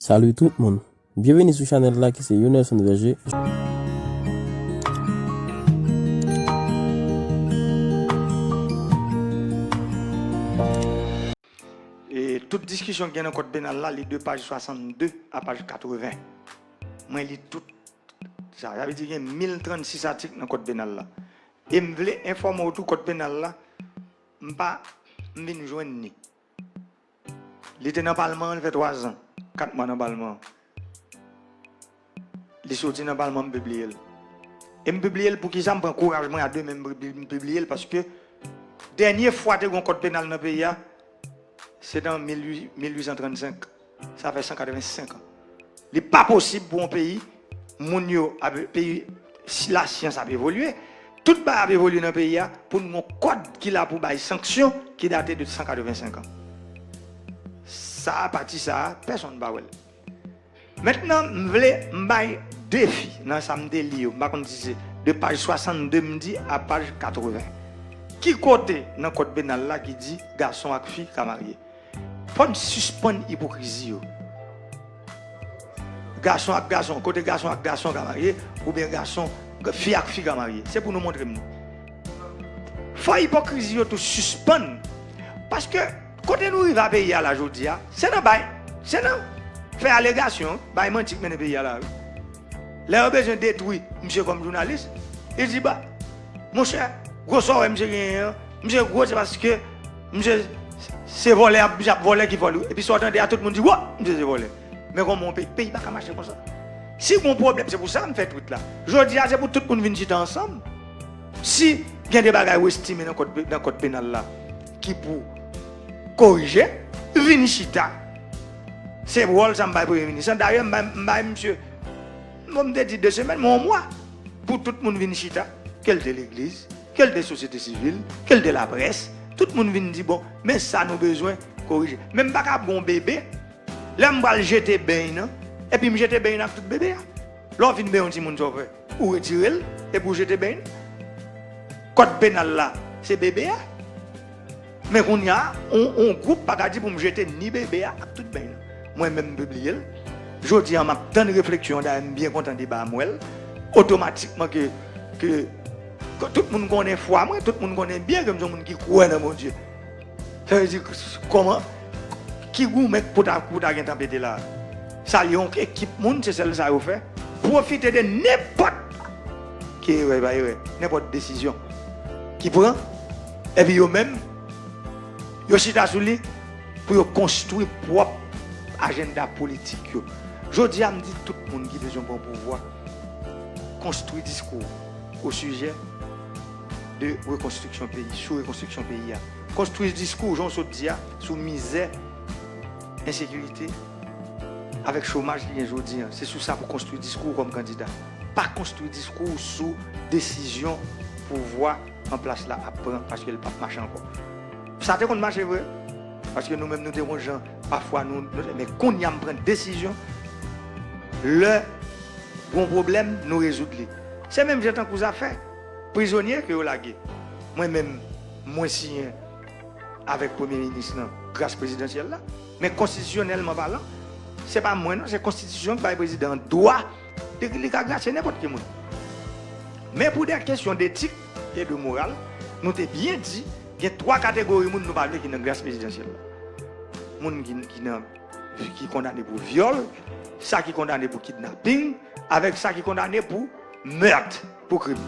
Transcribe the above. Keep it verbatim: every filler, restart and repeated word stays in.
Salut tout moun. Byenveni sou chanèl la ki se Yonelson Verger. E tout diskisyon ki gen nan kòd penal la, li de paj swasannde a paj katreven. Mwen li tout sa. Sa vle di gen mil trannsis atik nan kòd penal la. E m vle enfòme w tou, kòd penal la, m pa, m vin jwenn li. Li te nan palman an, li fè twa zan, kat mwa nan palman an. Li soti nan palman, m pibliye l. E m pibliye l poukisa? M pran kouraj mwen a de men, m pibli-, m pibliye l paske dènye fwa te gen yon kòd penal nan peyi a, se nan mil uit, mil uit san trannsenk. Sa fè san katrevensenk an. Li pa posib pou yon peyi, moun yo ap, peyi, si lasyans ap evolye, tout bagay ap evolye nan peyi a, pou n gen yon kòd ki la pou bay sanksyon ki date de san katrevensenk an. Sa a, pati sa a, pèsonn pa wè l. Mentnan, m vle m bay defi nan sa m te li yo. M pa konn si se de paj swasannde m di a paj katreven. Ki kote nan kòd penal la ki di gason ak fi ka marye? Fò n sispann ipokrizi yo. Gason ak gason, kote gason ak gason ka marye, oubyen gason, fi ak fi ka marye. Se pou nou montre m. Fò ipokrizi yo tou sispann. Paske kote nou rive a peyi a la jodi a, se nan bay, se nan fè alegasyon, bay manti k mennen peyi a la wi. Lè yo bezwen detwi misye kòm jounalis, li di, ba, monchè, gwosò wè misye genyen an, misye gwo se paske misye se vòlè, ap, misye ap vòlè ki vòlè. Epi sa w tande a, tout moun di, wo, misye se vòlè. Men kòman yon peyi, peyi pa ka mache konsa. Si gon pwoblèm, se pou sa m fè twit la. Jodi a, se pou tout moun vin chita ansanm. Si gen de bagay ou estime nan kòd, nan kòd penal la ki pou korije, vin chita. Se wòl sa m bay premye minis lan. Dayè, m bay, m bay misye, bon, m te di de semèn, men yon mwa, pou tout moun vin chita, ke l te legliz, ke l te sosyete sivil, ke l te laprès, tout moun vin di, bon, men sa nou bezwen korije. Men m pa ka ap gon bebe, lè m pral jete beny nan, epi m jete beny nan ak tout bebe a. Lè w fin benyen yon timoun, sa w fè? Ou retire l, epi w jete beny nan. Kòd penal la, se bebe a. Men kounye a, on, on gwoup pa ka di pou m jete ni bebe a ak tout beny nan. Mwen menm, m pibliye l. Jodi a, m ap tann refleksyon, dayè, m byen kontan deba a, m wè l. Otomatikman ke, ke, ke tout moun konnen fwa mwen, tout moun konnen byen ke m se yon moun ki kwè nan Bondye. Sa vle di, kòman, ki goumen pou ta, pou ta gentan pete la? Sa li yon ekip moun, se sèl sa yo fè. Pwofite de nenpòt ki erè, pa erè, nenpòt desizyon ki pran, epi yo menm, yo chita sou li pou yo konstwi pwòp ajanda politik yo. Jodi a, m di tout moun ki bezwen pran pouvwa, konstwi diskou o sijè de rekonstriksyon peyi, sou rekonstriksyon peyi a. Konstwi diskou, jan w sot di a, sou mizè, ensekirite, avèk chomaj ki gen jodi a. Se sou sa pou konstwi diskou w kòm kandida. Pa konstwi diskou w sou desizyon pouvwa an plas la ap pran, paske l p ap mache ankò. Sa te konn mache vre, paske nou menm nou te yon jan, pafwa nou, nou, men kounye a m pran desizyon, lè gon pwoblèm, nou rezoud li. Se menm jan tankou zafè prizonye ke yo lage. Mwen menm, mwen siyen avèk premye minis lan gras prezidansyèl la. Men konstitisyonèlman palan, se pa mwen non, se konstitisyon ki bay prezidan an dwa de li ka grasye nenpòt ki moun. Men pou de kesyon detik e de moral, nou te byen di, gen twa kategori moun nou pa vle ki nan gras prezidansyèl la. Moun ki, ki nan, ki kondane pou vyòl, sa ki kondane pou kidnaping, avèk sa ki kondane pou mèt, pou krim.